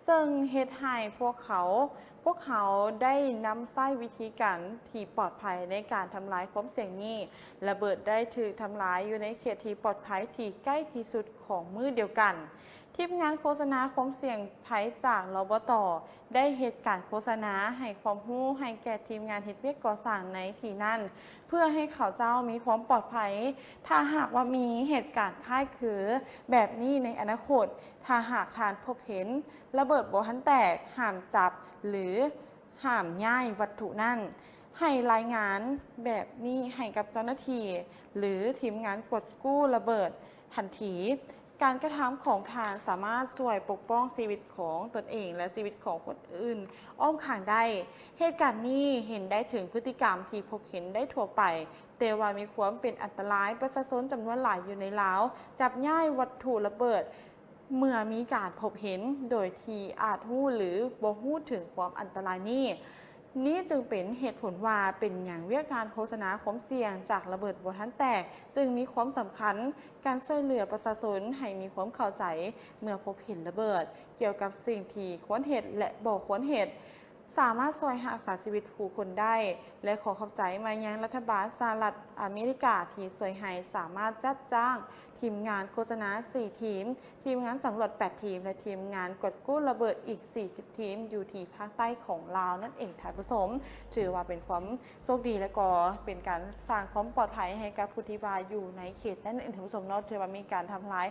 ເຊິ່ງເຮັດໃຫ້ພວກເຂົາ, ພວກເຂົາໄດ້ນຳໃຊ້ວິທີການທີ່ປອດໄພໃນການທຳລາຍຄວາມສ່ຽງນີ້. ລະເບີດໄດ້ຖືກທຳລາຍຢູ່ໃນເຂດທີ່ປອດໄພທີ່ໃກ້ທີ່ສຸດຂອງມື້ດຽວກັນ. ທີມງານໂຄສະນາຄວາມສ່ຽງໄພຈາກ ລບຕ. ໄດ້ເຮັດການໂຄສະນາໃຫ້ຄວາມຮູ້ໃຫ້ແກ່ທີມງານເຮັດວຽກກໍ່ສ້າງໃນທີ່ນັ້ນ ເພື່ອໃຫ້ເຂົາເຈົ້າມີຄວາມປອດໄພ. ຖ້າຫາກວ່າມີເຫດການຄ້າຍຄືແບບນີ້ໃນອະນາຄົດ, ຖ້າຫາກທ່ານພົບເຫັນລະເບີດບໍ່ທັນແຕກ, ຫ້າມຈັບ ຫຼື ຫ້າມຍ້າຍວັດຖຸນັ້ນ. ໃຫ້ລາຍງານແບບນີ້ໃຫ້ກັບເຈົ້າໜ້າທີ່ ຫຼື ທີມງານກວດກູ້ລະເບີດທັນທີ. ການກະທຳຂອງທ່ານສາມາດຊ່ວຍປົກປ້ອງຊີວິດຂອງຕົນເອງ ແລະ ຊີວິດຂອງຄົນອື່ນອ້ອມຂ້າງໄດ້. ເຫດການນີ້ເຫັນໄດ້ເຖິງພຶດຕິກຳທີ່ພົບເຫັນໄດ້ທົ່ວໄປ, ແຕ່ວ່າມີຄວາມເປັນອັນຕະລາຍ. ປະຊາຊົນຈຳນວນຫຼາຍຢູ່ໃນລາວຈັບຍ້າຍວັດຖຸລະເບີດເມື່ອມີການພົບເຫັນ, ໂດຍທີ່ອາດຮູ້ ຫຼື ບໍ່ຮູ້ເຖິງຄວາມອັນຕະລາຍນີ້. ນີ້ຈຶ່ງເປັນເຫດຜົນວ່າເປັນຫຍັງວຽກງານໂຄສະນາຄວາມສ່ຽງຈາກລະເບີດບໍ່ທັນແຕກຈຶ່ງມີຄວາມສຳຄັນ. ການຊ່ວຍເຫຼືອປະຊາຊົນໃຫ້ມີຄວາມເຂົ້າໃຈເມື່ອພົບເຫັນລະເບີດ, ກ່ຽວກັບສິ່ງທີ່ຄວນເຮັດ ແລະ ບໍ່ຄວນເຮັດ, ສາມາດຊ່ວຍຮັກສາຊີວິດຜູ້ຄົນໄດ້ ແລະ ຂໍຂອບໃຈມາຍັງລັດຖະບານສະຫະລັດອາເມລິກາທີ່ຊ່ວຍໃຫ້ສາມາດຈັດຈ້າງທີມງານໂຄສະນາສີ່ທີມ, ທີມງານສຳຫຼວດແປດທີມ ແລະ ທີມງານກວດກູ້ລະເບີດອີກສີ່ສິບທີມ ຢູ່ທີ່ພາກໃຕ້ຂອງລາວນັ້ນເອງ ທ່ານຜູ້ຊົມ. ຖືວ່າເປັນຄວາມໂຊກດີ ແລະ ກໍເປັນການສ້າງຄວາມປອດໄພໃຫ້ກັບຜູ້ທີ່ວ່າຢູ່ໃນເຂດນັ້ນເອງ ທ່ານຜູ້ຊົມເນາະ. ຖືວ່າມີການທຳລາຍ